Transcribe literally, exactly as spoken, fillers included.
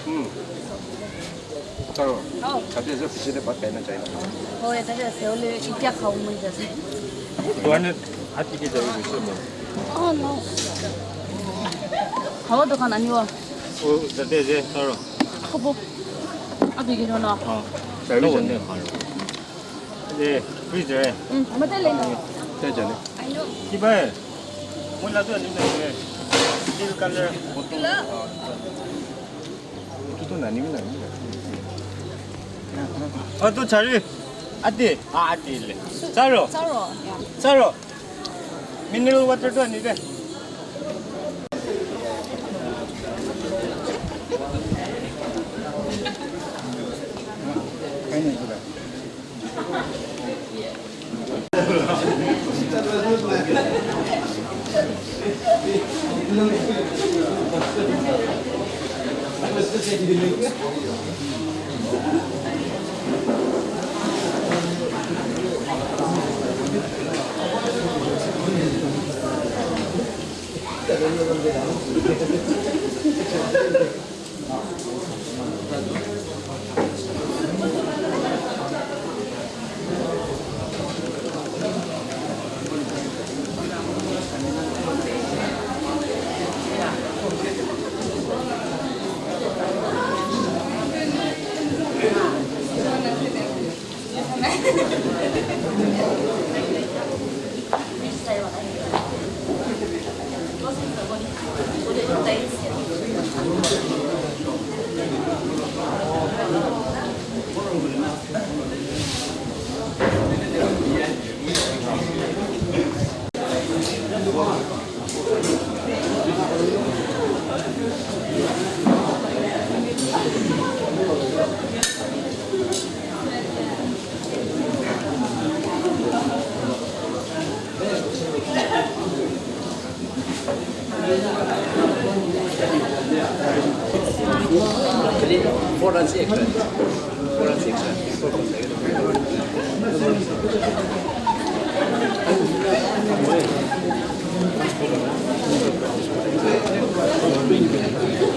Hmm. Taro. Oh. Tate je office de bat kaina chahina. Oh, ya, tate je ole itya khau mun jase. Duane hati ke jaru bisu mo. Oh, no. Hawa dukan ani wa. Oh, tate je taro. Khobo. Abi ke no. Oh. Service ne kharo. Eh, freezer eh. Hmm, mate le na. Te jane. Kiba eh. Mula tu ani na eh. Teal color bottle. Itu tu nani nani. Oh, tu chari. Ati, ah, ati le. Charo. Charo, ya. Charo. Mineral water tu ani de. Four and six. Four and six.